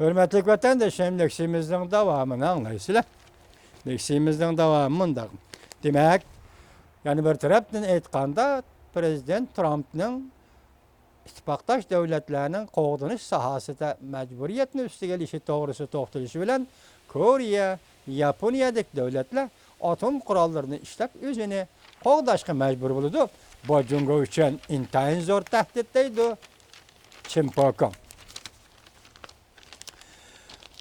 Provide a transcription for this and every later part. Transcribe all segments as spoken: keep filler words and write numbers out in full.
ھۆرمەتلىك ۋەتەنداشلىرىم، لېكسىيىمىزنىڭ داۋامىنى ئاڭلايسىلەر. لېكسىيىمىزنىڭ داۋامى مۇنداق. دېمەك، يەنە بىر تەرەپتىن ئېيتقاندا، پىرېزىدېنت ترامپنىڭ ئىتتىپاقداش دۆلەتلەرنىڭ قوغدىنىش ساھەسىدە مەجبۇرىيەتنى ئۈستىگە ئېلىشى توغرىسىدا توختىلىشى بىلەن، كورېيە، ياپونىيەدىكى دۆلەتلەر ئاتوم قوراللىرىنى ئىشلەپ، ئۆزىنى قوغداشقا مەجبۇر بولىدۇ. بۇ جۇڭگو ئۈچۈن ئىنتايىن زور تەھدىت، دەيدۇ چىن پوكىڭ.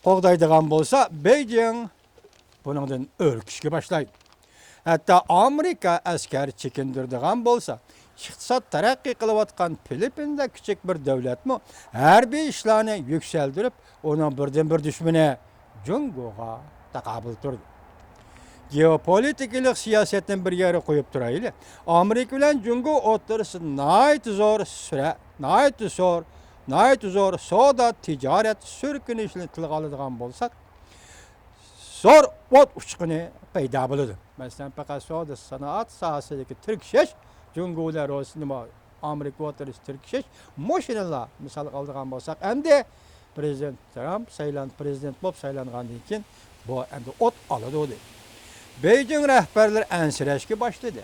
قوغدايدىغان بولسا، بېيجىڭ بۇنىڭدىن ئۈركۈشكە باشلايدۇ. ھەتتا ئامېرىكا ئەسكەر چېكىندۈرىدىغان بولسا، ئىقتىساد تەرەققىي قىلىۋاتقان فىلىپپىندەك كىچىك بىر دۆلەتمۇ ھەربىي ئىشلارنى يۈكسەلدۈرۈپ، ئۇنىڭ بىردىنبىر دۈشمىنى جۇڭگوغا تاقابىل تۇرىدۇ. گېئوپولىتىكىلىق سىياسەتنى بىر يەرگە قويۇپ تۇرايلى. ئامېرىكا بىلەن جۇڭگو ئوتتۇرىسىدا ناھايىتى زور سۈرە-، ناھايىتى زور، ناھايىتى زور سودا، تىجارەت، سۈركىلىشنى تىلغا ئالىدىغان بولساق، زور ئوت ئۇچقۇنى پەيدا بولىدۇ. مەسىلەن، پەقەت سودا سانائەت ساھەسىدىكى تىركىشىش، جۇڭگو بىلەن روسىيە، نېمە، ئامېرىكا ئوتتۇرىسىدا تىركىشىش، مۇشۇنىلا مىسالغا ئالىدىغان بولساق، ئەمدى پىرېزىدېنت ترامپ سايلان-، پىرېزىدېنت بولۇپ سايلانغاندىن كېيىن بۇ ئەمدى ئوت ئالىدۇ، دېدى. بېيجىڭ رەھبەرلىرى ئەنسىرەشكە باشلىدى.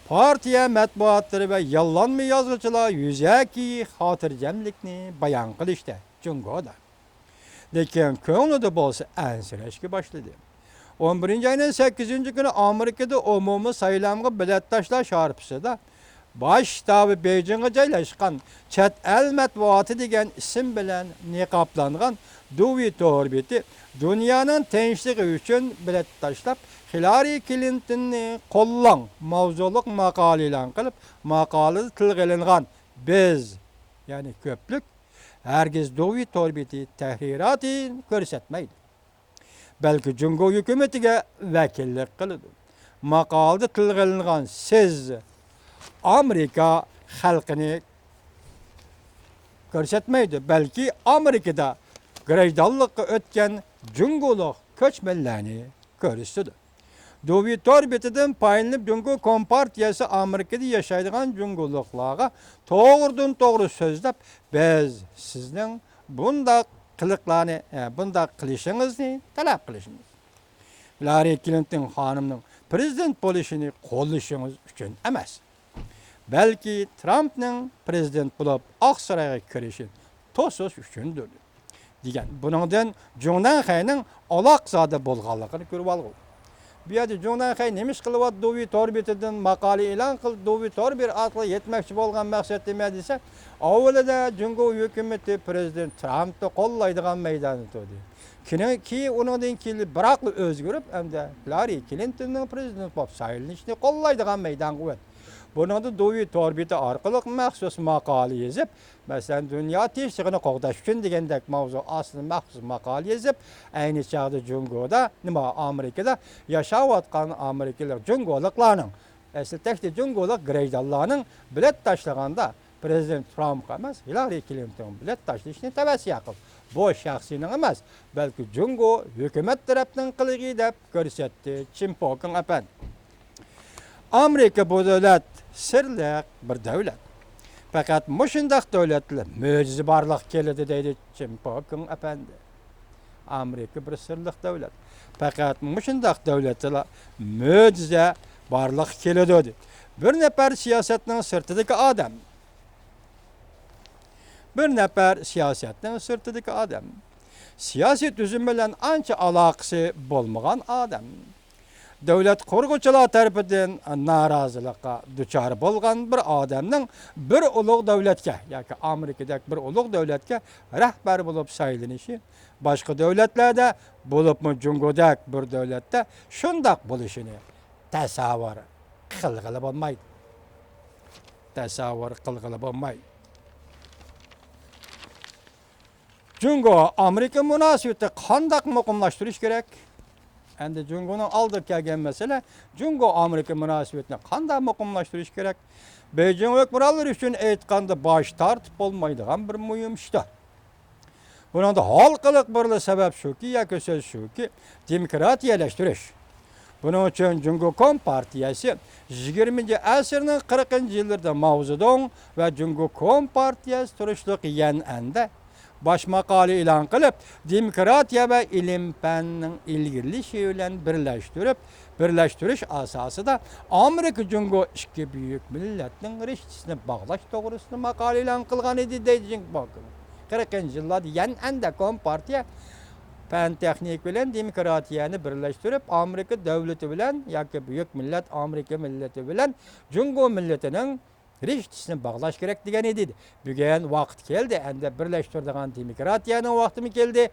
پارتىيە مەتبۇئاتلىرى ۋە ياللانما يازغۇچىلار يۈزەكى خاتىرجەملىكنى بايان قىلىشتى جۇڭگودا. لېكىن كۆڭلىدە بولسا ئەنسىرەشكە باشلىدى. ئون بىرىنچى ئاينىڭ سەككىزىنچى كۈنى ئامېرىكىدا ئومۇمىي سايلامغا بېلەتداشلار شارپىسىدا باش شتابى بېيجىڭغا جايلاشقان چەت ئەل مەتبۇئاتى دېگەن ئىسىم بىلەن نىقابلانغان دۇۋى تور بېتى دۇنيانىڭ تىنچلىقى ئۈچۈن بېلەت تاشلاپ، خىلارى كلىنتوننى قوللاڭ ماۋزۇلۇق ماقالە ئېلان قىلىپ، ماقالىدە تىلغا ئېلىنغان بىز، يەنى كۆپلۈك، ھەرگىز دۇۋى تور بېتى تەھرىراتىنى كۆرسەتمەيدۇ. بەلكى جۇڭگو ھۆكۈمىتىگە ۋەكىللىك قىلىدۇ. ماقالىدە تىلغا ئېلىنغان سىز ئامېرىكا خەلقىنى كۆرسەتمەيدۇ، بەلكى ئامېرىكىدا گراژدانلىققا ئۆتكەن جۇڭگولۇق كۆچمەنلەرنى كۆرسىتىدۇ. دۇۋى تور بېتىدىن پايدىلىنىپ، جۇڭگو كومپارتىيەسى ئامېرىكىدا ياشايدىغان جۇڭگولۇقلارغا توغرىدىن توغرا سۆزلەپ، بىز سىزنىڭ بۇنداق قىلىقلارنى، ئە، بۇنداق قىلىشىڭىزنى تەلەپ قىلىشىمىز. ھىلارى كلىنتون خانىمنىڭ پىرېزىدېنت بولۇشىنى قوللىشىڭىز ئۈچۈن ئەمەس، بەلكى ترامپنىڭ پىرېزىدېنت بولۇپ ئاقسارايغا كىرىشىنى توسۇش ئۈچۈندۇر، دېگەن. بۇنىڭدىن جۇڭ نەنخەينىڭ ئالاقىزادە بولغانلىقىنى كۆرۈۋالغۇلۇق. بۇ يەردە جۇڭ نەنخەي نېمە ئىش قىلىۋاتىدۇ؟ دۇۋى تور بېتىدىن ماقالە ئېلان قىلىپ، دۇۋى تور بېتى ئارقىلىق يەتمەكچى بولغان مەقسەت نېمە دېسە، ئاۋۋىلىدا جۇڭگو ھۆكۈمىتى پىرېزىدېنت ترامپنى قوللايدىغان مەيداندا تۇردى. كېيىن، كېيىن ئۇنىڭدىن كېيىن بىراقلا ئۆزگىرىپ، ئەمدى ھىلارى كلىنتوننىڭ پىرېزىدېنت بولۇپ سايلىنىشىنى قوللايدىغان مەيدانغا ئۆتتى. بۇنىڭدا دۇۋى تور بېتى ئارقىلىق مەخسۇس ماقالە يېزىپ، مەسىلەن، دۇنيا تىنچلىقىنى قوغداش ئۈچۈن دېگەندەك ماۋزۇ ئاستىدا مەخسۇس ماقالە يېزىپ، ئەينى چاغدا جۇڭگودا، نېمە، ئامېرىكىدا ياشاۋاتقان ئامېرىكىلىق جۇڭگولۇقلارنىڭ، ئەسلى تەكتى جۇڭگولۇق گراژدانلارنىڭ بېلەت تاشلىغاندا، پىرېزىدېنت ترامپقا ئەمەس، ھىلارى كلىنتونغا بېلەت تاشلىشىنى تەۋسىيە قىلدى. بۇ شەخسىينىڭ ئەمەس، بەلكى جۇڭگو ھۆكۈمەت تەرەپنىڭ قىلىقى دەپ كۆرسەتتى چىن پوكىڭ ئەپەندى. ئامېرىكا بۇ دۆلەت سىرلىق بىر دۆلەت. پەقەت مۇشۇنداق دۆلەتتىلا مۆجىزە بارلىققا كېلىدۇ، دەيدۇ چىن پوكىڭ ئەپەندى. ئامېرىكا بىر سىرلىق دۆلەت. پەقەت مۇشۇنداق دۆلەتتىلا مۆجىزە بارلىققا كېلىدۇ، دېدى. بىر نەپەر سىياسەتنىڭ سىرتىدىكى ئادەم. بىر نەپەر سىياسەتنىڭ سىرتىدىكى ئادەم. سىياسىي تۈزۈم بىلەن ئانچە ئالاقىسى بولمىغان ئادەم. دۆلەت قۇرغۇچىلار تەرىپىدىن نارازىلىققا دۇچار بولغان بىر ئادەمنىڭ بىر ئۇلۇغ دۆلەتكە ياكى ئامېرىكىدەك بىر ئۇلۇغ دۆلەتكە رەھبەر بولۇپ سايلىنىشى باشقا دۆلەتلەردە، بولۇپمۇ جۇڭگودەك بىر دۆلەتتە شۇنداق بولۇشىنى تەسەۋۋۇر قىلغىلى بولمايدۇ. تەسەۋۋۇر قىلغىلى بولمايدۇ. جۇڭگو ئامېرىكا مۇناسىۋىتى قانداق مۇقىملاشتۇرۇش كېرەك؟ ئەمدى جۇڭگونىڭ ئالدىغا كەلگەن مەسىلە، جۇڭگو ئامېرىكا مۇناسىۋىتىنى قانداق مۇقىملاشتۇرۇش كېرەك؟ بېيجىڭ ھۆكۈمرانلىرى ئۈچۈن ئېيتقاندا باش تارتىپ بولمايدىغان بىر مۇھىم ئىشتۇر. بۇنىڭدا ھالقىلىق بىرلا سەۋەب شۇكى، ياكى سۆز شۇكى، دېموكراتىيەلەشتۈرۈش. بۇنىڭ ئۈچۈن جۇڭگو كومپارتىيەسى يىگىرمىنچى ئەسىرنىڭ قىرىقىنچى يىللىرىدا ماۋزېدۇڭ ۋە جۇڭگو كومپارتىيەسى تۇرۇشلۇق يەنئەندە باش ماقالە ئېلان قىلىپ، دېموكراتىيە ۋە ئىلىم-پەننىڭ ئىلگىرىلىشى بىلەن بىرلەشتۈرۈپ، بىرلەشتۈرۈش ئاساسىدا ئامېرىكا جۇڭگو ئىككى بۈيۈك مىللەتنىڭ رىشتىسىنى باغلاش توغرىسىدا ماقالە ئېلان قىلغان ئىدى، دەيدۇ جىڭپوكىڭ. قىرىقىنچى يىللاردا يەنئەندە كومپارتىيە پەن تېخنىكا بىلەن دېموكراتىيەنى بىرلەشتۈرۈپ، ئامېرىكا دۆلىتى بىلەن ياكى بۈيۈك مىللەت ئامېرىكا مىللىتى بىلەن جۇڭگو مىللىتىنىڭ رىشتىسىنى باغلاش كېرەك دېگەن ئىدى. بۈگۈن ۋاقىت كەلدى، ئەمدى بىرلەشتۈرىدىغان دېموكراتىيەنىڭ ۋاقتىمۇ كەلدى.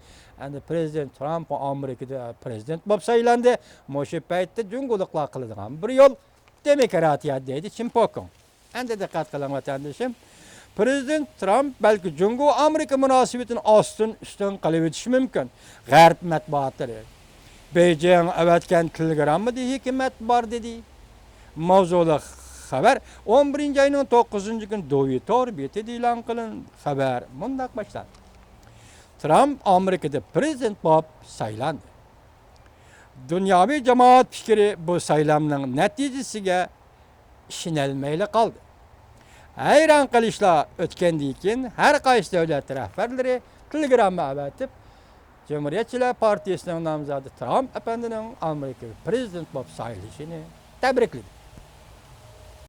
ئەمدى پرېزىدېنت ترامپ ئامېرىكىدا پرېزىدېنت بولۇپ سايلاندى. مۇشۇ پەيتتە جۇڭگولۇقلار قىلىدىغان بىر يول دېموكراتىيە، دەيدۇ چىمپوكىڭ. ئەمدى دىققەت قىلىڭ، ۋەتەندىشىم. پرېزىدېنت ترامپ بەلكى جۇڭگو ئامېرىكا مۇناسىۋىتىنى ئاستىن ئۈستۈن قىلىۋېتىشى مۇمكىن. غەرب مەتبۇئاتلىرى، بېيجىڭ ئەۋەتكەن تېلېگراممىدا ھېكمەت بار دېدى. ماۋزۇلۇق خەۋەر ئون بىرىنچى ئاينىڭ توققۇزىنچى كۈنى دۇۋى تور بېتىدە ئېلان قىلىندى. خەۋەر مۇنداق باشلاندى. ترامپ ئامېرىكىدا پرېزىدېنت بولۇپ سايلاندى. دۇنياۋى جامائەت پىكرى بۇ سايلامنىڭ نەتىجىسىگە ئىشىنەلمەيلا قالدى. ھەيران قېلىشلا، ئۆتكەندىن كېيىن ھەر قايسى دۆلەت رەھبەرلىرى تېلېگرامما ئەۋەتىپ، جۇمھۇرىيەتچىلەر پارتىيىسىنىڭ نامزادى ترامپ ئەپەندىنىڭ ئامېرىكىغا پرېزىدېنت بولۇپ سايلىشىنى تەبرىكلىدى.